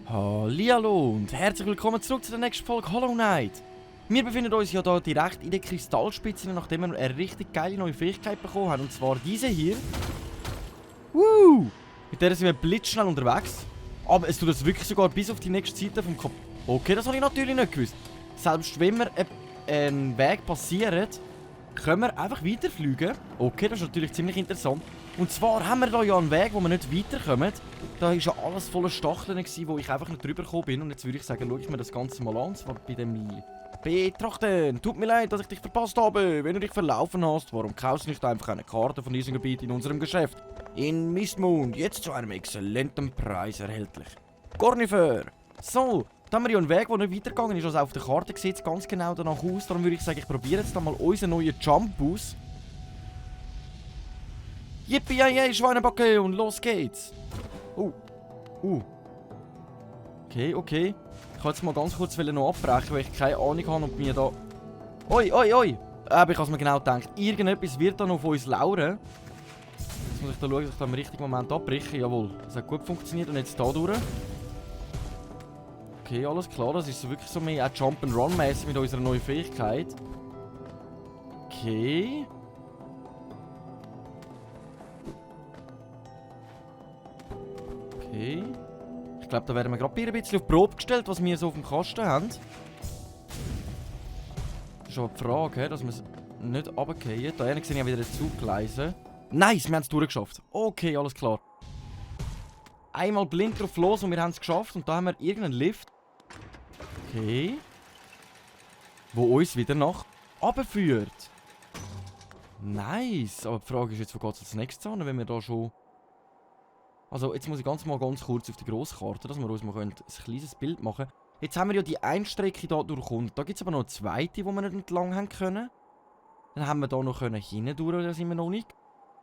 Hallihallo und herzlich willkommen zurück zu der nächsten Folge Hollow Knight. Wir befinden uns ja hier direkt in der Kristallspitze, nachdem wir eine richtig geile neue Fähigkeit bekommen haben. Und zwar diese hier. Mit der sind wir blitzschnell unterwegs. Aber es tut das wirklich sogar bis auf die nächste Seite vom Kopf. Okay, das habe ich natürlich nicht gewusst. Selbst wenn wir einen Weg passieren, können wir einfach weiterfliegen. Okay, das ist natürlich ziemlich interessant. Und zwar haben wir hier ja einen Weg, wo wir nicht weiterkommen. Da war ja alles voller Stacheln, wo ich einfach nicht drüber gekommen bin. Und jetzt würde ich sagen, schaue ich mir das Ganze mal an. Und zwar bei dem Betrachten. Tut mir leid, dass ich dich verpasst habe. Wenn du dich verlaufen hast, warum kaufst du nicht einfach eine Karte von diesem Gebiet in unserem Geschäft? In Mistmund, jetzt zu einem exzellenten Preis erhältlich. Cornifer. So, da haben wir ja einen Weg, der nicht weitergegangen ist. Also auf der Karte sieht es ganz genau danach aus. Darum würde ich sagen, ich probiere jetzt mal unseren neuen Jump aus. Yippie, Schweinebacke und los geht's. Okay. Ich kann jetzt mal ganz kurz noch abbrechen, weil ich keine Ahnung habe, ob mir da... Oi. Aber ich habe mir genau gedacht, irgendetwas wird da noch auf uns lauern. Jetzt muss ich da schauen, dass ich da im richtigen Moment abbreche. Jawohl, das hat gut funktioniert. Und jetzt da durch. Okay, alles klar. Das ist so wirklich so mehr Jump-and-Run-mäßig mit unserer neuen Fähigkeit. Okay. Ich glaube, da werden wir gerade ein bisschen auf die Probe gestellt, was wir so auf dem Kasten haben. Das ist aber die Frage, dass wir es nicht runterfallen. Da hinten sehe ich wieder Zuggleise. Nice, wir haben es durchgeschafft. Okay, alles klar. Einmal blind drauf los und wir haben es geschafft. Und da haben wir irgendeinen Lift. Okay. Wo uns wieder nach runterführt. Nice. Aber die Frage ist jetzt, wo geht es als nächstes an, wenn wir da schon... Also, jetzt muss ich ganz kurz auf die Grosskarte, dass wir uns mal ein kleines Bild machen können. Jetzt haben wir ja die eine Strecke hier durchkommen. Da gibt es aber noch eine zweite, die wir nicht entlang haben können. Dann haben wir da noch hindurch, da sind wir noch nicht.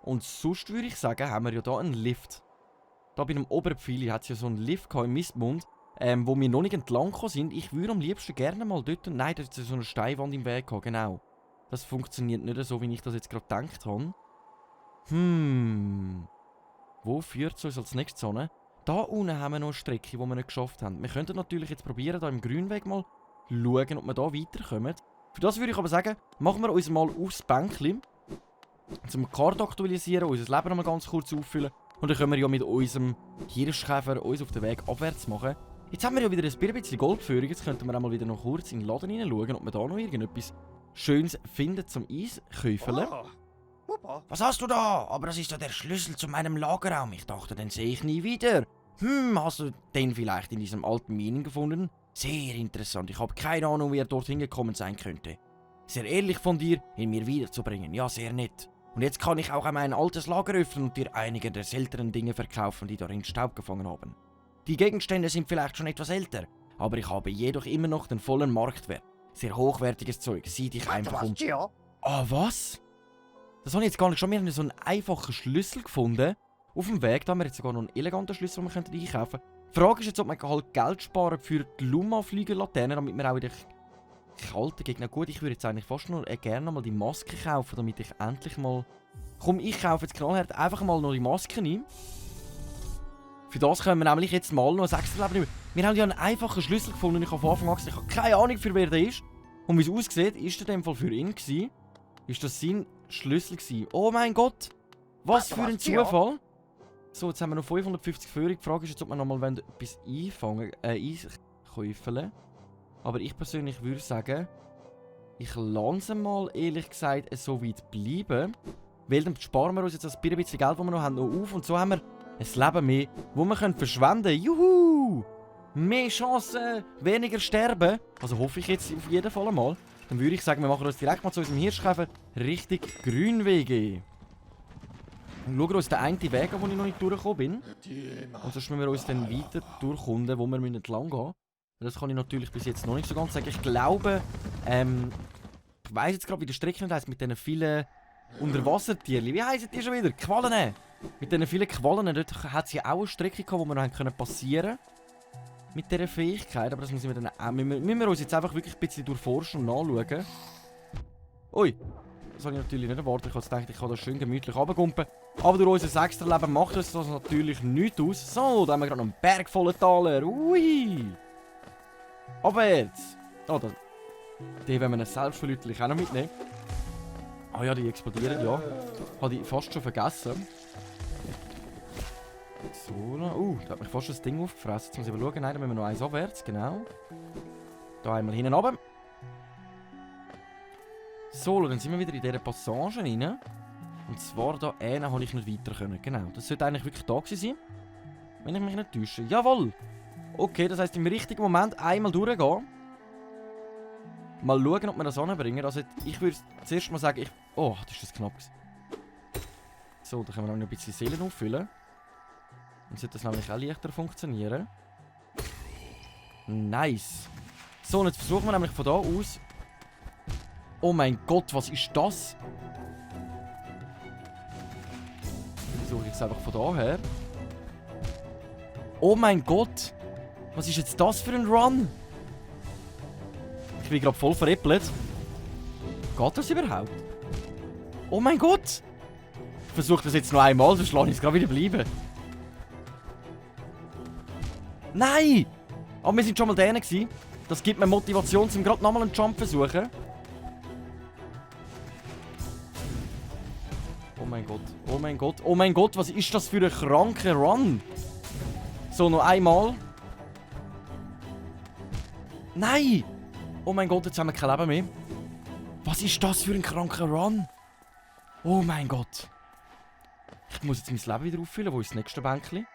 Und sonst würde ich sagen, haben wir ja hier einen Lift. Da bei dem oberen Pfeil hat es ja so einen Lift im Mistmund, wo wir noch nicht entlang gekommen sind. Ich würde am liebsten gerne mal dort... Nein, da ist so eine Steinwand im Weg gehabt, genau. Das funktioniert nicht so, wie ich das jetzt gerade gedacht habe. Wo führt es uns als nächstes an? Da unten haben wir noch eine Strecke, die wir nicht geschafft haben. Wir könnten natürlich jetzt probieren, hier im Grünweg mal schauen, ob wir da weiterkommen. Für das würde ich aber sagen, machen wir uns mal aufs Bänkchen. Zum Karte aktualisieren, unser Leben noch mal ganz kurz auffüllen. Und dann können wir ja mit unserem Hirschkäfer uns auf den Weg abwärts machen. Jetzt haben wir ja wieder ein bisschen Goldführung. Jetzt könnten wir auch mal wieder noch kurz in den Laden hineinschauen, ob wir da noch irgendetwas Schönes finden zum Eiskaufen. Was hast du da? Aber das ist ja der Schlüssel zu meinem Lagerraum. Ich dachte, den sehe ich nie wieder. Hast du den vielleicht in diesem alten Minen gefunden? Sehr interessant. Ich habe keine Ahnung, wie er dorthin gekommen sein könnte. Sehr ehrlich von dir, ihn mir wiederzubringen. Ja, sehr nett. Und jetzt kann ich auch mein altes Lager öffnen und dir einige der seltenen Dinge verkaufen, die darin Staub gefangen haben. Die Gegenstände sind vielleicht schon etwas älter, aber ich habe jedoch immer noch den vollen Marktwert. Sehr hochwertiges Zeug. Sieh dich einfach um. Was? Das habe ich jetzt gar nicht. Schon wir haben so einen einfachen Schlüssel gefunden. Auf dem Weg, da haben wir jetzt sogar noch einen eleganten Schlüssel, den wir einkaufen können. Die Frage ist jetzt, ob man halt Geld sparen für die Luma-Flügellaterne, damit wir auch in den kalten Gegner... Gut, ich würde jetzt eigentlich fast nur gerne mal die Maske kaufen, damit ich endlich mal... Komm, ich kaufe jetzt knallhart einfach mal noch die Maske ein. Für das können wir nämlich jetzt mal noch ein extra Leben nehmen. Wir haben ja einen einfachen Schlüssel gefunden und ich habe von Anfang an gesagt, ich habe keine Ahnung, für wer der ist. Und wie es aussieht, ist er in dem Fall für ihn gewesen. Ist das sein Schlüssel gewesen? Oh mein Gott! Was für ein Zufall! So, jetzt haben wir noch 550 Führung. Die Frage ist jetzt, ob wir nochmal etwas einkaufen. Aber ich persönlich würde sagen, ich lasse mal, ehrlich gesagt, so weit bleiben. Weil dann sparen wir uns jetzt das bisschen Geld, das wir noch haben, noch auf. Und so haben wir ein Leben mehr, wo wir verschwenden können. Juhu! Mehr Chancen, weniger sterben. Also hoffe ich jetzt auf jeden Fall einmal. Dann würde ich sagen, wir machen uns direkt mal zu unserem Hirschkäfer Richtung Grünwege. Und schauen uns den einen Weg an, wo ich noch nicht durchgekommen bin. Und sonst müssen wir uns dann weiter durchkunden, wo wir entlang gehen müssen. Das kann ich natürlich bis jetzt noch nicht so ganz sagen. Ich glaube, ich weiss jetzt gerade, wie der Strecke heisst, mit diesen vielen Unterwassertierchen. Wie heissen die schon wieder? Quallen! Mit diesen vielen Quallen. Dort hat es ja auch eine Strecke gehabt, wo wir noch passieren können. Mit dieser Fähigkeit, aber das müssen wir dann auch, müssen wir uns jetzt einfach wirklich ein bisschen durchforschen und nachschauen. Ui. Das habe ich natürlich nicht erwartet. Ich habe gedacht, ich kann da schön gemütlich runtergumpen. Aber durch unser Extra-Leben macht uns das natürlich nichts aus. So, da haben wir gerade noch einen Berg voller Taler. Ui. Aber jetzt. Oh, die wollen wir selbstverständlich auch noch mitnehmen. Ah ja, die explodieren, ja. Habe ich fast schon vergessen. So, da hat mich fast das Ding aufgefressen. Jetzt muss ich mal schauen. Nein, dann müssen wir noch eins abwärts, genau. Da einmal hinten runter. So, dann sind wir wieder in dieser Passage rein. Und zwar da hinten habe ich nicht weiter können. Genau, das sollte eigentlich wirklich da gewesen sein. Wenn ich mich nicht täusche. Jawohl! Okay, das heisst im richtigen Moment einmal durchgehen. Mal schauen, ob wir das anbringen. Also ich würde zuerst mal sagen, oh, das ist das knapp gewesen. So, da können wir noch ein bisschen Seelen auffüllen. Dann sollte das nämlich auch leichter funktionieren. Nice. So, und jetzt versuchen wir nämlich von da aus... Oh mein Gott, was ist das? Ich versuche jetzt einfach von da her. Oh mein Gott! Was ist jetzt das für ein Run? Ich bin gerade voll veräppelt. Geht das überhaupt? Oh mein Gott! Ich versuche das jetzt noch einmal, sonst lasse ich es gerade wieder bleiben. Nein! Aber wir sind schon mal denen gewesen. Das gibt mir Motivation, um gerade nochmal einen Jump zu versuchen. Oh mein Gott, oh mein Gott, oh mein Gott, was ist das für ein kranker Run? So, noch einmal. Nein! Oh mein Gott, jetzt haben wir kein Leben mehr. Was ist das für ein kranker Run? Oh mein Gott. Ich muss jetzt mein Leben wieder auffüllen. Wo ist das nächste Bänkchen?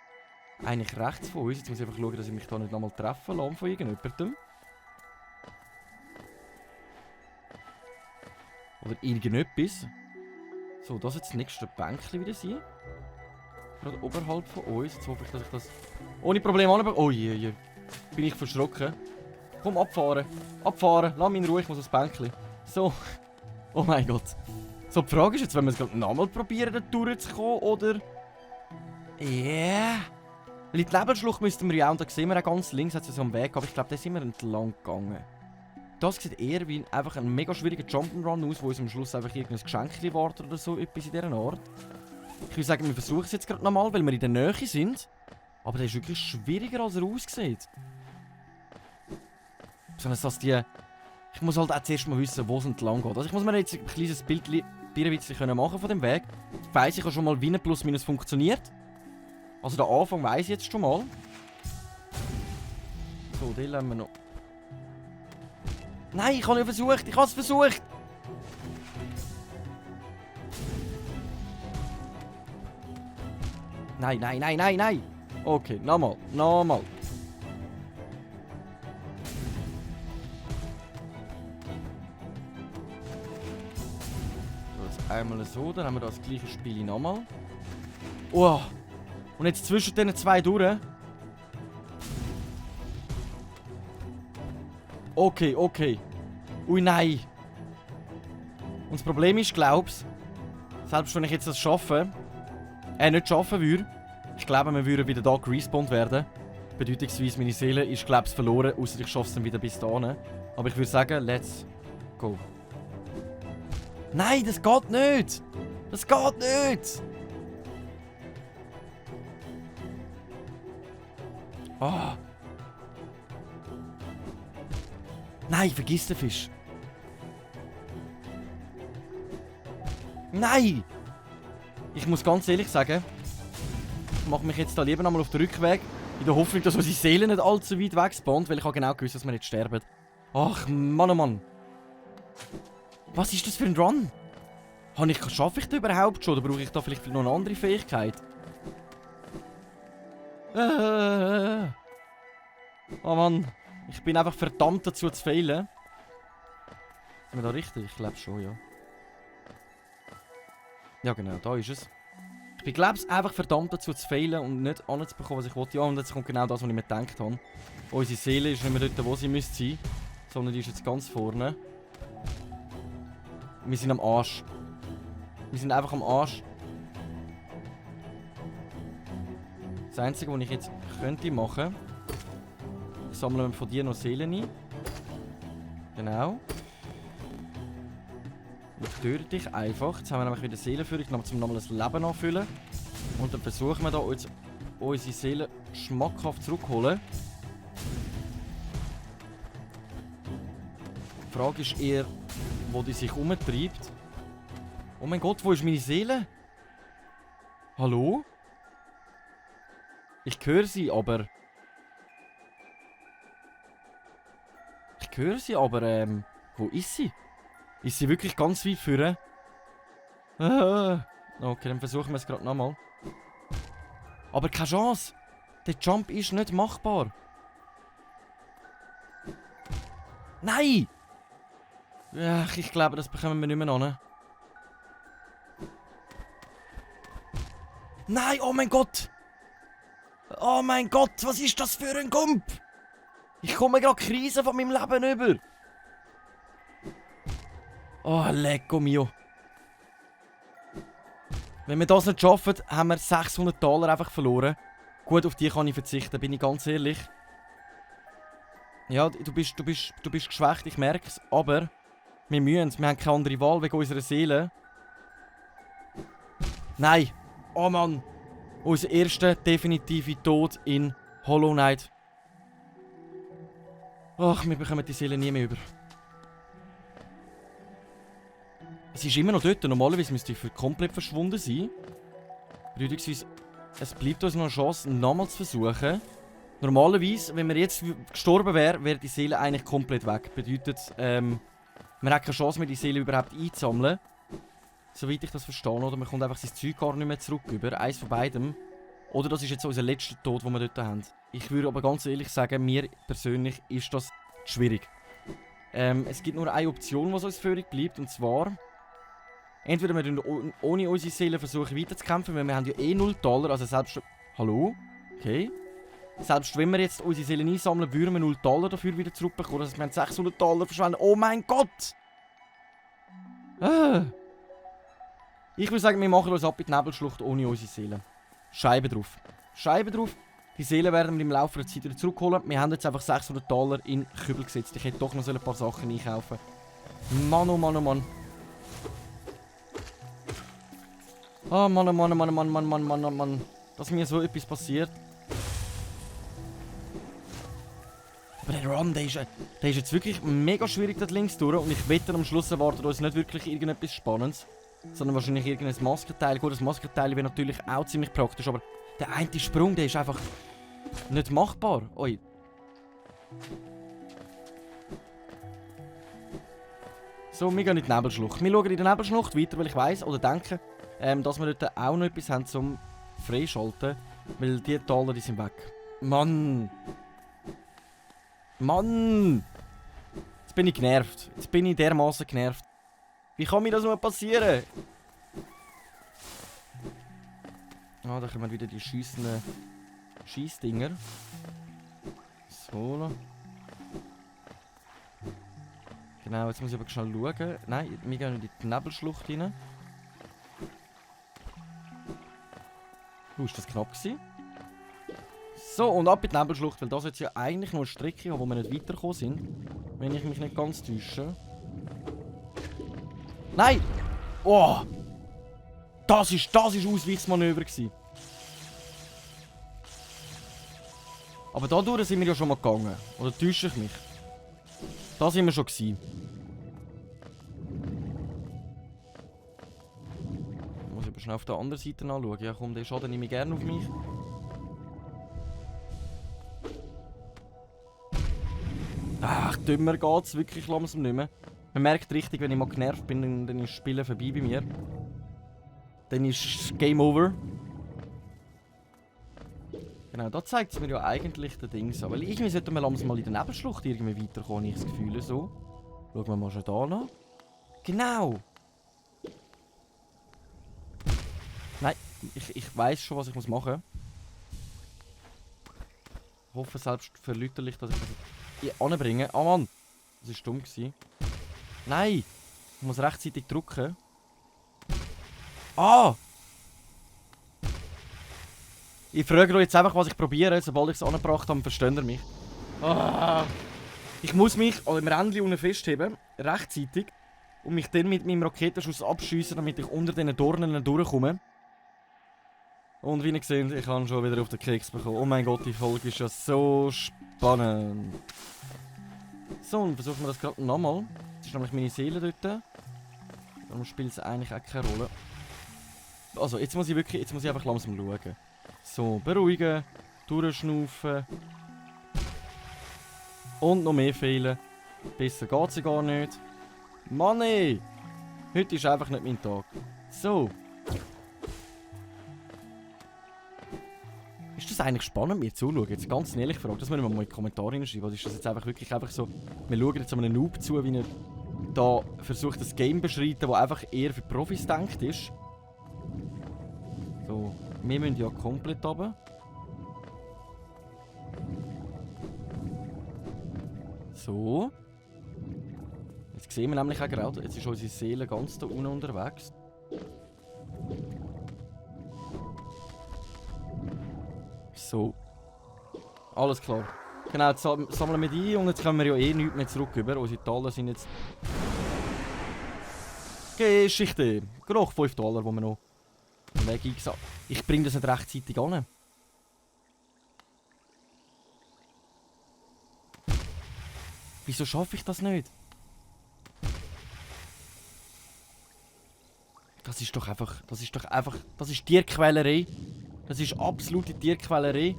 Eigentlich rechts von uns. Jetzt muss ich einfach schauen, dass ich mich da nicht nochmal treffen lasse von irgendjemandem. Oder irgendetwas. So, das ist jetzt das nächste Bänkchen wieder sein. Gerade oberhalb von uns. Jetzt hoffe ich, dass ich das ohne Probleme anbekomme. Oh je, je. Bin ich verschrocken. Komm, abfahren. Abfahren. Lass mich in Ruhe, ich muss aufs Bänkchen. So. Oh mein Gott. So, die Frage ist jetzt, wenn wir es gerade nochmal probieren, da durchzukommen, oder... Yeah. Weil in die Nebelschlucht müssten wir ja auch, und da sehen wir auch ganz links, hat es so einen Weg, aber ich glaube, da sind wir entlang gegangen. Das sieht eher wie einfach ein mega schwieriger Jump'n'Run aus, wo uns am Schluss einfach irgendein Geschenk wartet oder so, etwas in dieser Art. Ich würde sagen, wir versuchen es jetzt gerade nochmal, weil wir in der Nähe sind. Aber der ist wirklich schwieriger, als er aussieht. Besonders, dass die... Ich muss halt auch zuerst mal wissen, wo es entlang geht. Also ich muss mir jetzt ein kleines Bild machen von dem Weg. Ich weiss ich auch schon mal, wie er plus minus funktioniert. Also der Anfang weiss ich jetzt schon mal. So, den lassen wir noch... Nein, ich habe es versucht! Ich habe es versucht! Nein, nein, nein, nein, nein! Okay, nochmal, nochmal. So, jetzt einmal so, dann haben wir das gleiche Spiel nochmal. Oh! Und jetzt zwischen den zwei durch. Okay, okay. Ui, nein. Und das Problem ist, glaub's, selbst wenn ich jetzt das schaffe, nicht schaffen würde, ich glaube, wir würden wieder da gerespawnt werden. Bedeutungsweise, meine Seele ist, glaub's, verloren, außer ich schaffe es dann wieder bis dahin. Aber ich würde sagen, let's go. Nein, das geht nicht! Das geht nicht! Ah. Nein, vergiss den Fisch. Nein! Ich muss ganz ehrlich sagen, ich mache mich jetzt da lieber nochmal auf den Rückweg, in der Hoffnung, dass unsere Seele nicht allzu weit weg spawnt, weil ich habe genau gewusst, dass wir jetzt sterben. Ach, Mann, oh Mann. Was ist das für ein Run? Schaffe ich das überhaupt schon, oder brauche ich da vielleicht noch eine andere Fähigkeit? Oh Mann. Ich bin einfach verdammt dazu zu failen. Sind wir da richtig? Ich glaube schon, ja. Ja genau, da ist es. Ich bin glaube ich einfach verdammt dazu zu failen und nicht anzubekommen, was ich wollte. Ja, und jetzt kommt genau das, was ich mir gedacht habe. Unsere Seele ist nicht mehr dort, wo sie müsste sein. Sondern die ist jetzt ganz vorne. Wir sind am Arsch. Wir sind einfach am Arsch. Das Einzige, was ich jetzt könnte machen, ich sammle von dir noch Seelen ein. Genau. Ich töte dich einfach. Jetzt haben wir nämlich wieder Seelenführung, um nochmal das Leben anfüllen. Und dann versuchen wir da jetzt unsere Seele schmackhaft zurückholen. Die Frage ist eher, wo die sich umtreibt. Oh mein Gott, wo ist meine Seele? Hallo? Ich höre sie, aber... wo ist sie? Ist sie wirklich ganz weit vorne? Okay, dann versuchen wir es gerade nochmal. Aber keine Chance! Der Jump ist nicht machbar. Nein! Ach, ich glaube, das bekommen wir nicht mehr an. Nein, oh mein Gott! Oh mein Gott, was ist das für ein Gump? Ich komme gerade Krise von meinem Leben über. Oh, lecco mio. Wenn wir das nicht schaffen, haben wir $600 einfach verloren. Gut, auf die kann ich verzichten, bin ich ganz ehrlich. Ja, du bist geschwächt, ich merke es. Aber wir müssen, wir haben keine andere Wahl wegen unserer Seele. Nein. Oh Mann. Unser erster definitive Tod in Hollow Knight. Ach, wir bekommen die Seele nie mehr über. Es ist immer noch dort. Normalerweise müsste ich komplett verschwunden sein. Bedeutungsweise, es bleibt uns noch eine Chance, nochmals zu versuchen. Normalerweise, wenn wir jetzt gestorben wären, wäre die Seele eigentlich komplett weg. Bedeutet, man hat keine Chance mehr, die Seele überhaupt einzusammeln. Soweit ich das verstehe, oder? Man kommt einfach sein Zeug gar nicht mehr zurück über. Eins von beidem. Oder das ist jetzt unser letzter Tod, den wir dort haben. Ich würde aber ganz ehrlich sagen, mir persönlich ist das schwierig. Es gibt nur eine Option, was uns führig bleibt, und zwar... Entweder wir ohne unsere Seele versuchen weiterzukämpfen, weil wir haben ja eh $0, also selbst... Hallo? Okay. Selbst wenn wir jetzt unsere Seelen einsammeln, würden wir $0 dafür wieder zurückbekommen. Also wir haben $600 verschwendet. Oh mein Gott! Ich würde sagen, wir machen uns ab in die Nebelschlucht ohne unsere Seelen. Scheibe drauf. Scheibe drauf. Die Seelen werden wir im Laufe der Zeit wieder zurückholen. Wir haben jetzt einfach $600 in Kübel gesetzt. Ich hätte doch noch so ein paar Sachen einkaufen. Mann, oh Mann, oh Mann. Oh Mann, oh Mann, oh Mann, oh Mann, Mann, Mann, Mann, Mann, Mann. Dass mir so etwas passiert. Aber der Run, der ist jetzt wirklich mega schwierig dort links durch. Und ich wette, am Schluss erwartet uns nicht wirklich irgendetwas Spannendes. Sondern wahrscheinlich irgendein Maskenteil. Gut, das Maskenteil wäre natürlich auch ziemlich praktisch, aber der eine Sprung, der ist einfach nicht machbar. Oi. So, wir gehen in die Nebelschlucht. Wir schauen in der Nebelschlucht weiter, weil ich weiss oder denke, dass wir dort auch noch etwas haben zum Freischalten. Weil die Taler, die sind weg. Mann! Mann! Jetzt bin ich genervt. Jetzt bin ich dermaßen genervt. Wie kann mir das nur passieren? Ah, da kommen wieder die schiessenden Schiessdinger. So. Genau, jetzt muss ich aber schnell schauen. Nein, wir gehen in die Nebelschlucht rein. Ist das knapp gewesen? So, und ab in die Nebelschlucht, weil das jetzt ja eigentlich nur eine Strecke, wo wir nicht weitergekommen sind. Wenn ich mich nicht ganz täusche. Nein! Oh! Das ist Ausweichsmanöver gewesen. Aber dadurch sind wir ja schon mal gegangen. Oder täusche ich mich? Da sind wir schon gewesen. Ich muss aber schnell auf der anderen Seite anschauen. Ja komm, den Schaden nehme ich gerne auf mich. Ach, dümmer geht's wirklich langsam nicht mehr. Man merkt richtig, wenn ich mal genervt bin, dann ist das Spielen vorbei bei mir. Dann ist Game Over. Genau, da zeigt es mir ja eigentlich den Dings an. Weil irgendwie sollten wir langsam mal in der Nebenschlucht irgendwie weiterkommen, ich das Gefühl so. Schauen wir mal schon da nach. Genau! Nein, ich weiss schon, was ich machen muss. Ich hoffe selbst verlüterlich, dass ich das hier anbringe. Ah Mann! Das war dumm gewesen. Nein! Ich muss rechtzeitig drücken. Ah! Ich frage euch jetzt einfach, was ich probiere. Sobald ich es angebracht habe, versteht ihr mich. Ah! Ich muss mich im Rändchen unten festheben. Rechtzeitig. und mich dann mit meinem Raketenschuss abschiessen, damit ich unter diesen Dornen durchkomme. Und wie ihr seht, ich habe schon wieder auf den Keks bekommen. Oh mein Gott, die Folge ist ja so spannend. So, und versuchen wir das gerade nochmal. Das ist nämlich meine Seele dort. Darum spielt es eigentlich auch keine Rolle. Also, jetzt muss ich einfach langsam schauen. So, beruhigen, durchschnaufen. Und noch mehr fehlen. Besser geht's ja gar nicht. Mann ey! Heute ist einfach nicht mein Tag. So. Ist das eigentlich spannend, mir zuzuschauen? Jetzt ganz ehrlich gefragt, das müssen wir mal in die Kommentare hinschreiben. Oder ist das jetzt einfach so, wir schauen jetzt einem Noob zu, wie er da versucht, das Game zu beschreiten, das einfach eher für Profis gedacht ist. So, wir müssen ja komplett runter. So. Jetzt sehen wir nämlich auch gerade, jetzt ist unsere Seele ganz da unten unterwegs. So. Alles klar. Genau, jetzt sammeln wir die und jetzt können wir ja eh nichts mehr zurück über. Unsere Taler sind jetzt... Geschichte. Gerade 5 Dollar, die wir noch den Weg eingesammelt haben. Ich bringe das nicht rechtzeitig an. Wieso schaffe ich das nicht? Das ist Tierquälerei. Das ist absolute Tierquälerei.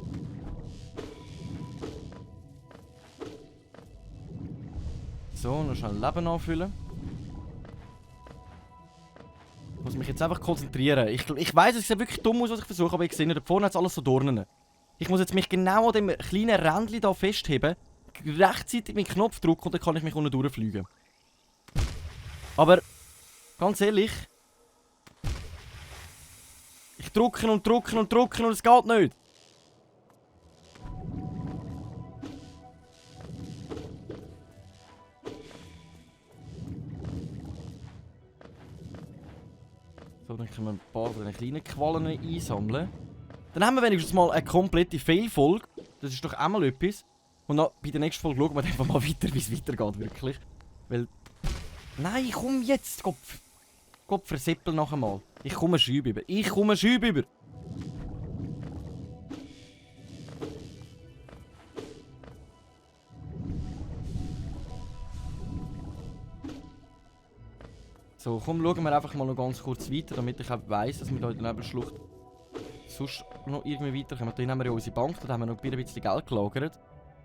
So, noch schnell Leben anfüllen. Ich muss mich jetzt einfach konzentrieren. Ich weiss, es sieht wirklich dumm aus, was ich versuche, aber ich sehe nicht, da vorne hat es alles so Dornen. Ich muss jetzt mich genau an dem kleinen Rändchen hier festheben, rechtzeitig meinen Knopf drücken und dann kann ich mich unten durchfliegen. Aber, ganz ehrlich, ich drücke und drücke und drücke und es geht nicht. So, dann können wir ein paar von den kleinen Quallen einsammeln. Dann haben wir wenigstens mal eine komplette Fail-Folge. Das ist doch auch mal etwas. Und dann bei der nächsten Folge schauen wir einfach mal weiter, wie es weitergeht, wirklich. Weil... Nein, komm jetzt, Kopf. Kopf, versippel noch einmal. Ich komme Schüb über. So, komm, schauen wir einfach mal noch ganz kurz weiter, damit ich auch weiss, dass wir hier in der Nebelschlucht sonst noch irgendwie weiterkommen. Da haben wir ja unsere Bank, da haben wir noch ein bisschen Geld gelagert.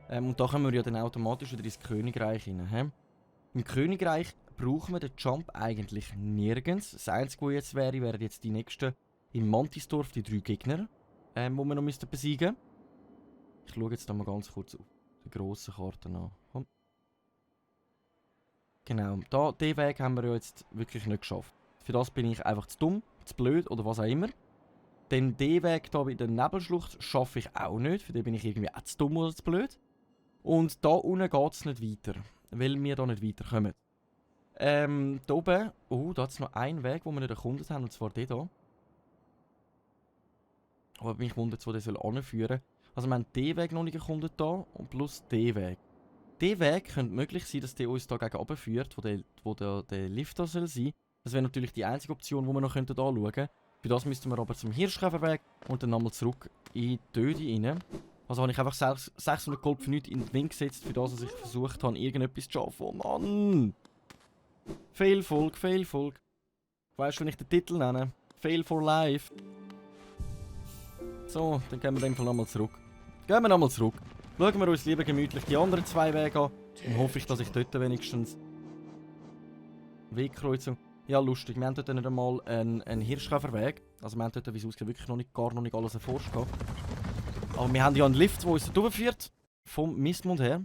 Und da kommen wir ja dann automatisch wieder ins Königreich rein. He? Im Königreich brauchen wir den Jump eigentlich nirgends. Das Einzige, was jetzt wäre, wären jetzt die nächsten im Mantisdorf, die 3 Gegner, die wir noch besiegen müssten. Ich schaue jetzt da mal ganz kurz auf die grosse Karte an. Komm. Genau, diesen Weg haben wir ja jetzt wirklich nicht geschafft. Für das bin ich einfach zu dumm, zu blöd oder was auch immer. Denn diesen Weg hier bei der Nebelschlucht schaffe ich auch nicht. Für den bin ich irgendwie auch zu dumm oder zu blöd. Und da unten geht es nicht weiter, weil wir da nicht weiterkommen. Da oben, da hat es noch einen Weg, den wir nicht erkundet haben, und zwar den hier. Aber mich wundert, wo der soll anführen. Also wir haben den Weg noch nicht erkundet hier und plus den Weg. Der Weg könnte möglich sein, dass der uns hier gegen oben führt, wo der Lift da soll sein. Das wäre natürlich die einzige Option, die wir noch anschauen könnten. Für das müssten wir aber zum Hirschkäferweg und dann nochmal zurück in die Döde rein. Also habe ich einfach 600 Gold für nichts in den Wind gesetzt, für das, dass ich versucht habe, irgendetwas zu schaffen. Oh Mann! Fail-Folge, Fail-Folge. Weißt du, wenn ich den Titel nenne? Fail for life. So, dann gehen wir in dem Fall nochmal zurück. Schauen wir uns lieber gemütlich die anderen 2 Wege an. Und hoffe ich, dass ich dort wenigstens Wegkreuzung... Ja, lustig. Wir haben dort nicht einmal einen Hirschkäferweg. Also wir haben dort, wie es aussieht, wirklich gar noch nicht alles erforscht. Aber wir haben ja einen Lift, der uns dort führt. Vom Mistmund her.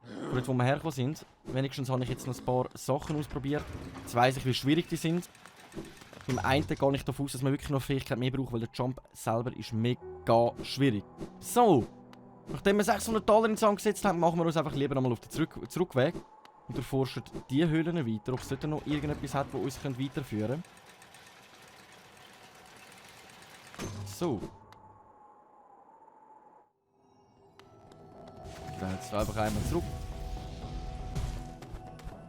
Von dort, wo wir hergekommen sind. Wenigstens habe ich jetzt noch ein paar Sachen ausprobiert. Jetzt weiss ich, wie schwierig die sind. Beim einen gehe ich davon aus, dass man wirklich noch Fähigkeit mehr braucht, weil der Jump selber ist mega schwierig. So. Nachdem wir 600 Dollar ins Sand gesetzt haben, machen wir uns einfach lieber nochmal auf den Zurückweg. Und erforschen die Höhlen weiter, ob es dort noch irgendetwas hat, das uns weiterführen könnte. So. Ich gehe jetzt einfach einmal zurück.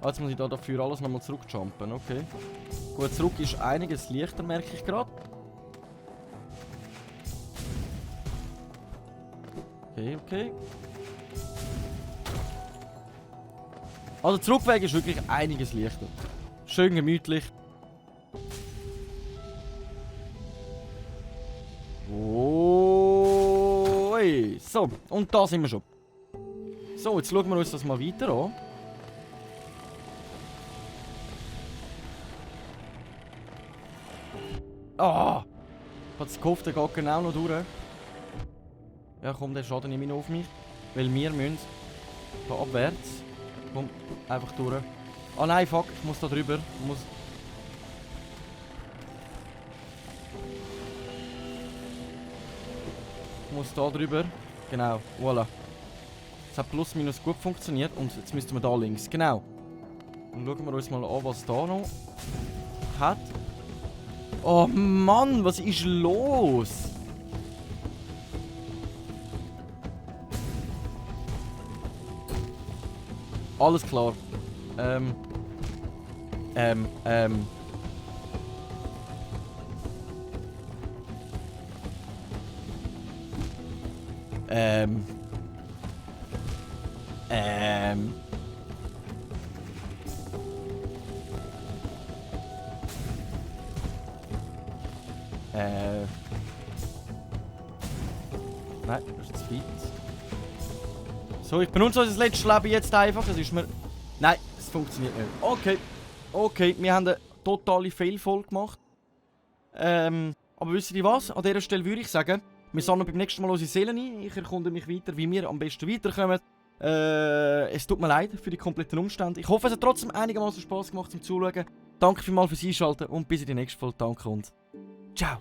Jetzt muss ich da dafür alles nochmal zurückjumpen, okay. Gut, zurück ist einiges leichter, merke ich gerade. Okay, okay. Also der Zurückweg ist wirklich einiges leichter. Schön gemütlich. Oh, hey. So, und da sind wir schon. So, jetzt schauen wir uns das mal weiter an. Ah! Ich hab's gehofft, der geht genau noch durch. Ja komm, der Schaden nehme ich noch auf mich. Weil wir müssen da abwärts. Komm, einfach durch. Ah nein, fuck, ich muss da drüber. Ich muss da drüber. Genau, voilà. Es hat plus minus gut funktioniert und jetzt müssten wir da links. Genau. Und schauen wir uns mal an, was da noch hat. Oh Mann, was ist los? Alles klar. Nein, das ist zu weit. So, ich benutze unser letztes Leben jetzt einfach. Es ist mir... Nein, es funktioniert nicht. Okay. Okay, wir haben eine totale Fehlfolge gemacht. Aber wisst ihr was? An dieser Stelle würde ich sagen, wir sammeln beim nächsten Mal unsere Seelen ein. Ich erkunde mich weiter, wie wir am besten weiterkommen. Es tut mir leid für die kompletten Umstände. Ich hoffe, es hat trotzdem einigermaßen Spaß gemacht zum Zuschauen. Danke vielmals fürs Einschalten und bis in die nächste Folge. Danke und ciao.